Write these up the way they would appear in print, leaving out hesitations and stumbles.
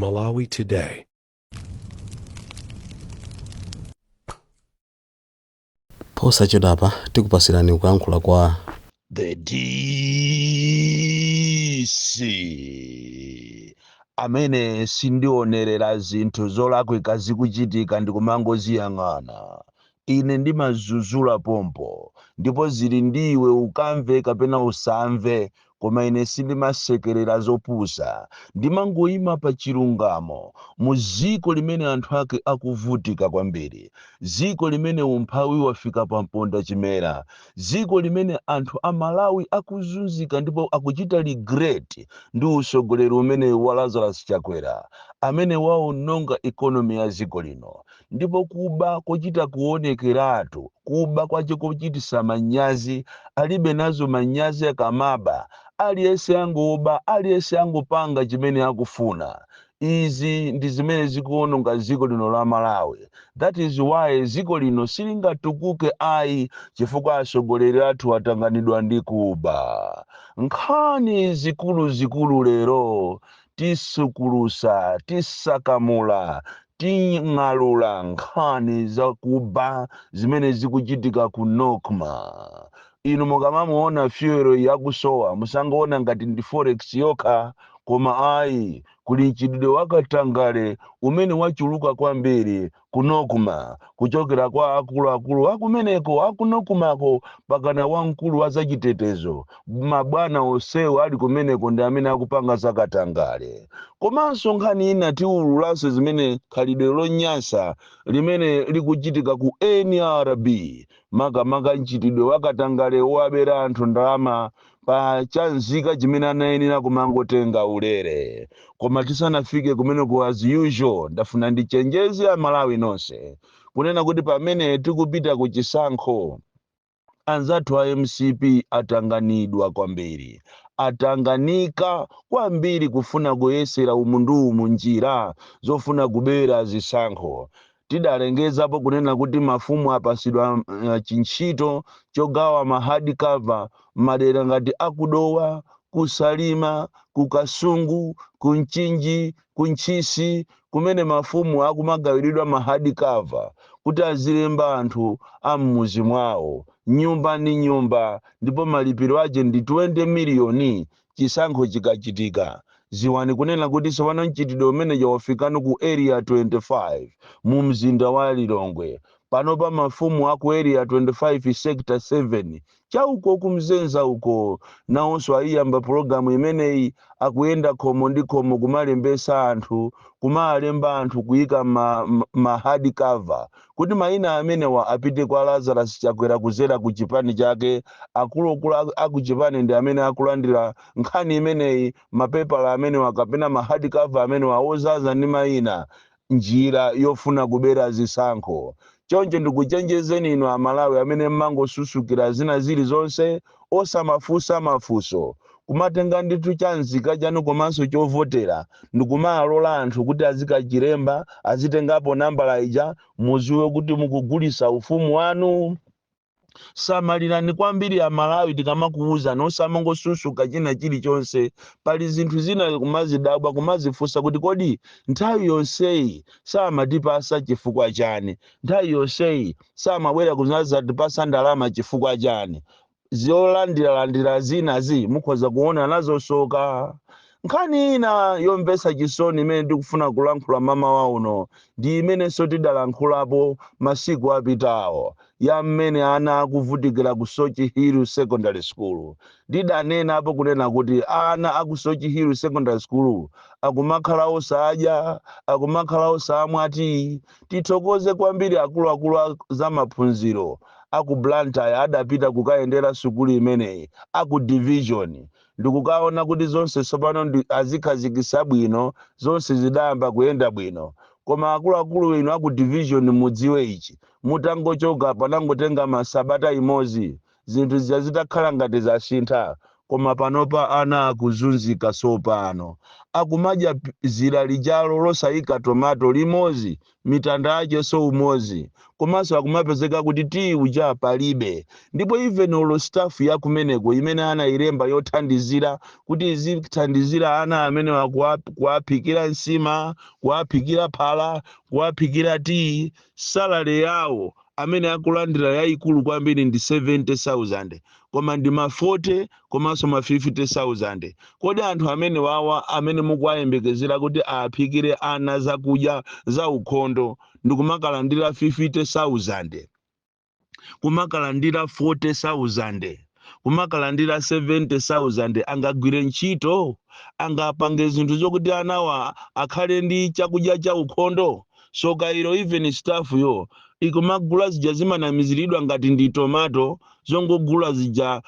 Malawi Today. Posachedwapa tikupasirani kuyankhula kwa The DC amene sindionerera zinthu zolakwika zikuchitika ndikumangoziyang'ana. Ine ndimazuzula pompo ndipo zili ndi iwe ukamve kapena usamve koma ine sindimasekerera zopusa. Ndimangoima pa chilungamo mu ziko limene anthu ake akuvutika kwambiri, ziko limene umphawi wafika pa mponda chimera, ziko limene anthu a Malawi akuzunzika ndipo akuchita regret ndi usogoleri umene wa Lazarus Chakwera amene waononga economy ya ziko lino. Ndipo kuba kochita kuonekeratu, kuba kwache kochitisa manyazi, alibe nazo manyazi akamaba, aliyense angoba, aliyense angopanga chimene akufuna. Izi ndi zimene zikuononga ziko lino la Malawi. That is why ziko lino silingatukuke ayi, chifukwa atsogoleri athu atanganidwa ndi kuba. Nkhani zikuluzikulu lero tisukulusa, tisakamula, ting'alula nkhani zakuba zimene zikuchitika ku NOCMA. Inu mukamamuona fuel yakusowa, musangoona ngati ndi forex yokha, koma ayi, kuli mchitidwe wakatangale umene wachuluka kwambiri ku NOCMA, kuchokera kwa akuluakulu akumeneko aku NOCMAko pakana wamkulu wa zachitetezo. Mabwana onsewo ali kumeneko ndi amene akupanga zakatangale. Komanso nkhani ina tiwululanso zimene khalidwe lonyansa limene likuchitika ku NRB, makamaka mchitidwe wakatangale wabera anthu ndalama pa chanzika chimene anayenera kumangotenga ulere. Koma tisanafike kumeneko, as usual, ndafuna ndichenjeze Amalawi nonse kunena kuti pamene tikupita ku chisankho, anzathu a MCP atanganidwa kwambiri, atanganika kwambiri kufuna kuyesera umu ndi umu njira zofuna kubera zisankho. Tidalengezapo kunena kuti mafumu apasidwa chintchito chogawa ma hard cover madera ngati akudowa, kusalima, kukasungu, kunchinji, kuntchisi, kumene mafumu akumagawiridwa ma hard cover kuti azilemba anthu a mmuzi mwawo nyumba ndi nyumba, ndipo malipiro ache ndi 20 miliyoni chisankho chikachitika. Ziwani kunena kuti tsopano mchitidwe umene wafikano ku Area 25 mu mzinda wa Lilongwe. Panopa mafumu aku Area 25 Sector 7 chauko kumzenza uko nawonso ayiyamba pologalamu imeneyi, akuyenda khomo ndi khomo kumalembesa anthu, kumalemba anthu kuyika ma hard cover kuti mayina amenewa apite kwa Lazarus Chakwera kuzera ku chipani chake. Akuluakulu aku chipani ndi amene akulandira nkhani imeneyi, mapepala amenewa kapena ma hard cover amenewa ozaza ndi mayina, njira yofuna kubera zisankho. Choncho ndikuchenjezeni inu Amalawi amene mmangosusukira zina zilizonse osamafunsa mafunso, kumatenga ndithu chanzika chanu komanso chovotera ndikumalola anthu kuti azikachilemba, azitengapo nambala ija, muziwe kuti mukugulisa ufumu wanu. Samalirani kwambiri Amalawi, tikamakuwuzani osamangosusuka china chilichonse. Pali zinthu zina kumazidabwa, kumazifunsa kuti kodi nthawi yonseyi samatipasa chifukwa chani? Nthawi yonseyi samabwera kuzatipasa ndalama chifukwa chani? Zolandiralandira zinazi mukhoza kuona nazosoka. Nkhani ina yomvetsa chisoni imene ndikufuna kulankhula mamawa uno ndi imenenso tidalankhulapo masiku apitawo, ya mmene ana akuvutikira ku Soche Hill Secondary School. Ndidanenapo kunena kuti ana aku Soche Hill Secondary School akumakhala osadya, akumakhala osamwa tii. Tithokoze kwambiri akuluakulu za maphunziro aku Blantyre adapita kukayendera sukulu imeneyi, aku division, ndikukaona kuti zonse tsopano azikhazikitsa bwino, zonse zidayamba kuyenda bwino. Koma akuluakulu inu aku division mudziwe ichi, mutangochoka panangotenga masabata imodzi, zinthu zija zitakhala ngati zasintha, Koma panopa ana akuzunzika. Sopano akumadya zira lijalo losayika tomato limodzi, mitanda yake so umodzi, komanso akumapezeka kuti tiyi uja palibe. Ndipo even olo staff yakumeneko imene anayilemba yothandizira kuti izithandizira ana amene kuwaphikira nsima, kuwaphikira phala, kuwaphikira tiyi, salary yawo amene akulandira yayikulu kwambiri ndi 70,000, koma ndi ma 40 komanso ma 50,000. Kodi anthu amene wawa amene mukuwayembekezera kuti aphikire ana zakudya za ukhondo ndikumakalandira 50,000, kumakalandira 40,000, kumakalandira 70,000, angagwire ntchito? Angapange zinthu zokuti anawa akhale ndi chakudya cha ukhondo? So kairo even staff yo ikumagula zija zimanamiziridwa ngati ndi tomato, zongogula zija,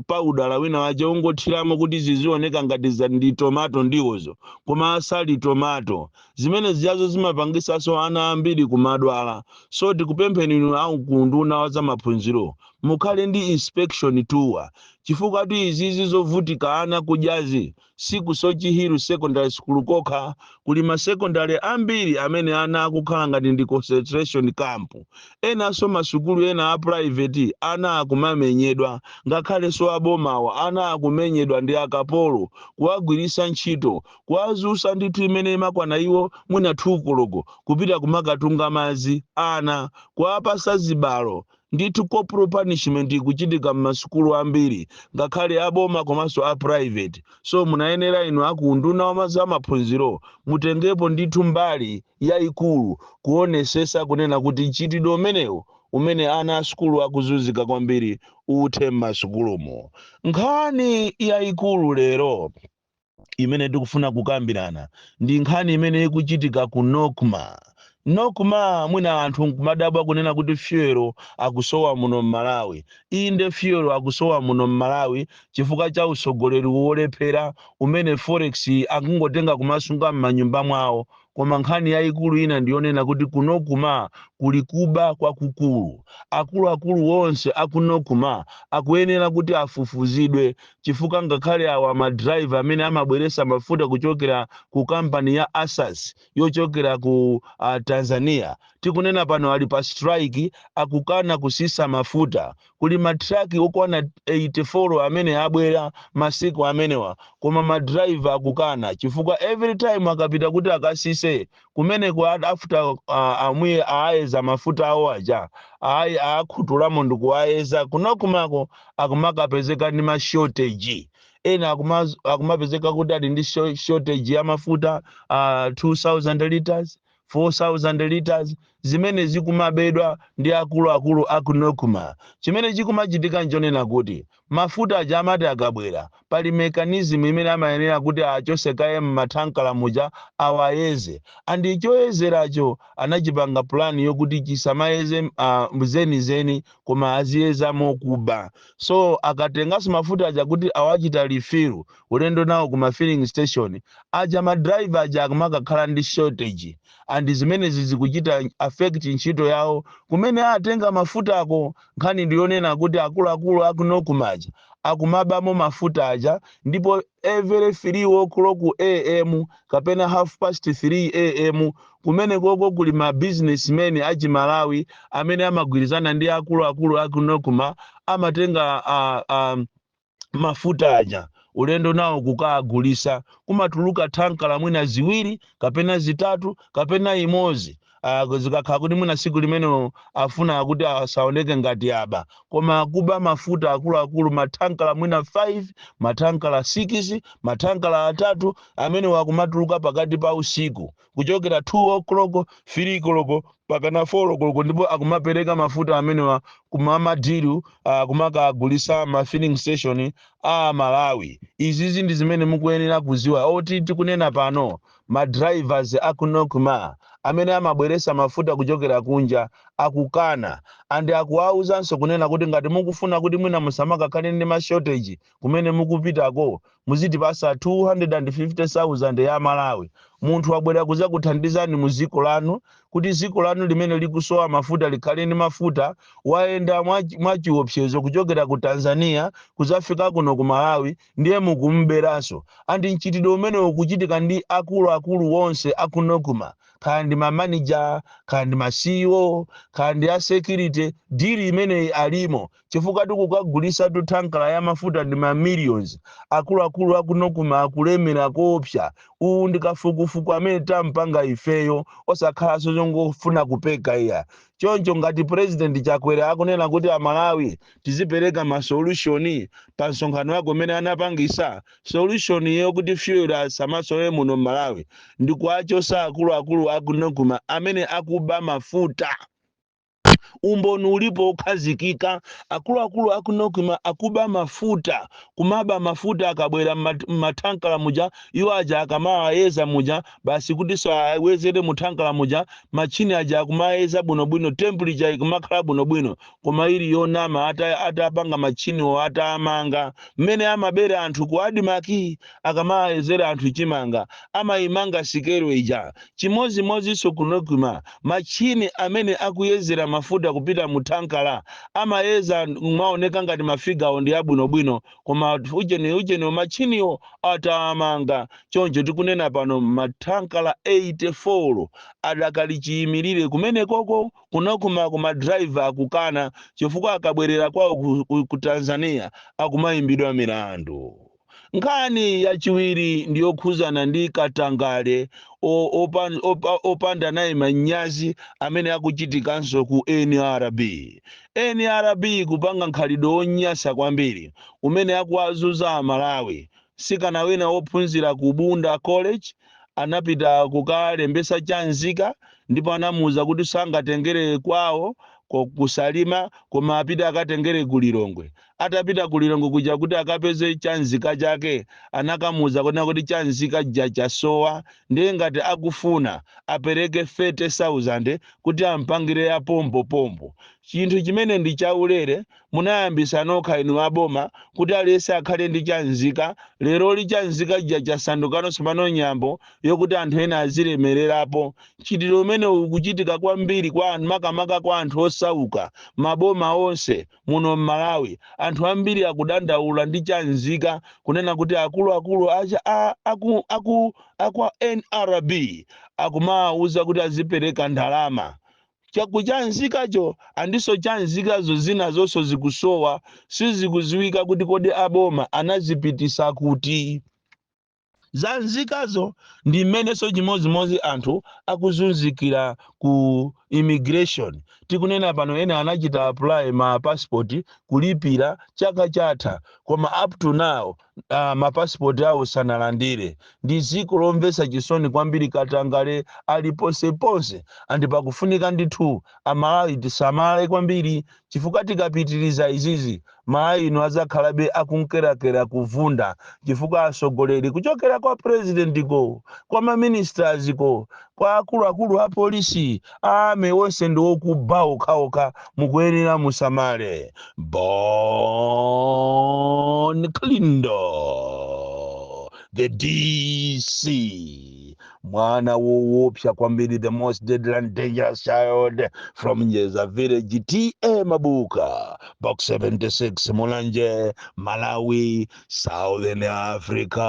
powder wina wache ungothiramo kuti zizioneka ngati ndi tomato ndiwozo, koma asali tomato. Zimene zijazo zimapangisanso ana ambiri kumadwala. So tikupempheni inu akunduna wa zamaphunziro, mukhale ndi inspection tour, chifukwa tu izizi zovutika ana kudyazi siku Soche Hill Secondary School kokha. Kuli masekondari ambiri amene ana akukhala ngati ndi concentration camp. Enanso masukulu ena a private ana akumamenyedwa, ngakhalenso abomawa ana akumenyedwa ndi akapolo, kuwagwirisa ntchito, kuwazusa ndithu imene imakwana iwo mwina 2 koloko kupita kumakatunga madzi, ana kuwapasa zibalo ndithu. Corporal punishment ikuchitika m'masukulu ambiri, ngakhale aboma komanso a private. So munayenera inu akunduna wa zamaphunziro mutengepo ndithu mbali yayikulu kuonesesa kunena kuti mchitidwe umenewu umene ana a sukulu akuzunzika kwambiri uthe m'masukulumo. Nkhani yayikulu lero imene tikufuna kukambirana ndi nkhani imene ikuchitika ku NOCMA. NOCMA, mwina anthu nkumadabwa kunena kuti fuel akusowa muno m'Malawi. Inde, fuel akusowa muno m'Malawi chifukwa cha usogoleri wolephera umene forex akungotenga kumasunga m'manyumba mwawo. Koma nkhani yayikulu ina ndiyonena kuti ku NOCMA kuli kuba kwakukulu. Akuluakulu onse aku NOCMA akuyenera kuti afufuzidwe, chifukwa ngakhale awa madraiva amene amabweresa mafuta kuchokera ku kampani ya Asas yochokera ku Tanzania, tikunena pano ali pa strike, akukana kusisa mafuta. Kuli matraki okwana 84 amene abwera masiku amenewa, koma madraiva akukana chifukwa every time akapita kuti akasise kumeneko, after amwiye aayeza mafuta awo aja, ayi aakhutulamo ndikuwayeza, ku NOCMAko akumakapezeka ndi ma shortage. Ena akumapezeka kuti ali ndi shortage ya mafuta 2000 liters, 4000 liters, zimene zikumabedwa ndi akuluakulu aku NOCMA. Chimene chikumachitika nchonena kuti mafuta aja amati akabwera, pali mechanism imene amayenera kuti achose kaye m'mathankala muja, awayeze, and choyezeracho anachipanga plan yokuti chisamayeze zenizeni, koma aziyeza mokuba. So akatenganso mafuta aja kuti awachita refill ulendo nawo kuma filling station aja, madriver aja akumakakhala ndi shortage, and zimenezi zikuchita affect ntchito yawo kumene atenga mafutako. Nkhani ndiyonena kuti akuluakulu aku NOCMAja akumabamo mafuta aja, ndipo every 3 o'clock am kapena half past 3 am kumene koko kuli ma businessmen achi Malawi amene amagwirizana ndi akuluakulu aku NOCMA, amatenga mafuta aja ulendo nawo kukagulisa. Kumatuluka thankala mwina ziwiri kapena zitatu kapena imodzi, zikakhala kuti mwina siku limene afuna kuti asaoneke ngati aba, koma kuba mafuta akuluakulu, mathankala mwina 5, mathankala 6, mathankala atatu amene wakumatuluka pakati pa usiku kuchokera 2 o'clock, 3 o'clock pakana 4 o'clock, ndipo akumapereka mafuta amenewa kumamadiru, kumakagulisa ma filling station a Malawi. Izizi ndi zimene mukuyenera kuziwa oti tikunena pano ma drivers aku NOCMA amene amabweresa mafuta kuchokera kunja. Akukana and akuwawuzanso kunena kuti ngati mukufuna kuti mwina musamakakhale ndi ma shortage kumene mukupitako, muzitipasa 250,000 ya Malawi. Munthu wabwera kuzakuthandizani mu dziko lanu kuti dziko lanu limene likusowa mafuta likhale ndi mafuta. Wayenda mwachiopsezo kuchokera ku Tanzania kuzafika kuno ku Malawi, ndiye mukumberanso. And mchitidwe umene ukuchitika ndi akuluakulu onse aku NOCMA, kaya ndi mamanija, kaya ndi ma CEO, kaya ndi a security, deal imeneyi alimo, chifukwa tikukagulisa thankala ya mafuta ndi ma millions. Akuluakulu aku NOCMA akulemera koopsa. Uwu ndi kafukufuku amene tampanga ifeyo, osakhalanso zongofuna kupeka iya. Choncho ngati President Chakwera akunena kuti Amalawi tizipereka ma solution pa msonkhano wake umene anapangisa, solution yokuti fuel asamasowe muno Malawi ndi kuachosa akuluakulu aku NOCMA amene akuba mafuta. Umboni ulipo okhazikika, akuluakulu aku NOCMA akuba mafuta, kumaba mafuta. Akabwera mmathankala muja, iwo aja akamawayeza muja basi kuti so awezere muthankala muja, machini aja akumayeza bwinobwino, temperature ikumakhala bwinobwino, koma ili yonama. Atapanga machiniwo, atamanga mmene amabera anthu ku ADMARC, akamayezera anthu chimanga amayimanga sikelo ija. Chimozimozinso ku NOCMA, machini amene akuyezera mafuta kupita mu thankala amayeza maoneka ngati mafigawo ndi abwinobwino, koma ujeni ujeni machiniwo atamanga. Choncho tikunena pano mathankala 84 adakali chiyimirire kumenekoko ku NOCMA. Kumadraiva akukana chifukwa akabwerera kwawo ku Tanzania akumayimbidwa milandu. Nkhani yachiwiri ndiyokhuzana ndi katangale opanda naye manyazi amene akuchitikanso ku NRB. NRB kupanga nkhalidwe wonyasa kwambiri umene akuwazuza Amalawi. Sikana wina wophunzira ku Bunda College anapita kukalembesa chanzika, ndipo anamuwuza kuti sangatengere kwawo kusalima, koma apite akatengere ku Lilongwe. Atapita ku Lilongwe kuja kuti akapeze chanzika chake, anakamuwuza kunena kuti chanzika ja chasowa, ndiye ngati akufuna apereke 30,000 kuti ampangire ya pompopompo. Chinthu chimene ndi chaulere, munayambisa nokha inu aboma kuti aliyense akhale ndi chanzika. Leroli chanzika ja chasandukanso pano nyambo yokuti anthu ena azilemererapo. Mchitidwe umene ukuchitika kwambiri kwa anthu, makamaka kwa anthu osauka. Maboma onse muno mMalawi, anthu ambiri akudandaula ndi chanzika, kunena kuti akuluakulu acha aku NRB akumawuza kuti azipereka ndalama chakuchanzikacho. Andiso chanzikazo zina zonso zikusowa, sizikuziwika kuti kodi aboma anazipitisa kuti zanzikazo. Ndi mmenenso chimodzimodzi anthu akuzunzikira ku immigration. Tikunena pano ena anachita apply ma passport, kulipira chaka chatha, koma up to now mapasipoti awo sanalandire. Ndi dziko lomvetsa chisoni kwambiri, katangale ali ponseponse, and pakufunika ndithu Amalawi tisamale kwambiri, chifukwa tikapitiriza izizi, Malawi ino adzakhalabe akunkerakera kuvunda, chifukwa atsogoleri kuchokera kwa president ko, kwa maministers ko, kwa akuluakulu a polisi, ame onse ndi okuba okhaokha. Mukuyenera musamale. Bon Kalindo, the DC, mwana woopsa kwambiri, the most deadly and dangerous child from Njeza village, TA Mabuka, Box 76, Mulanje, Malawi, Southern Africa.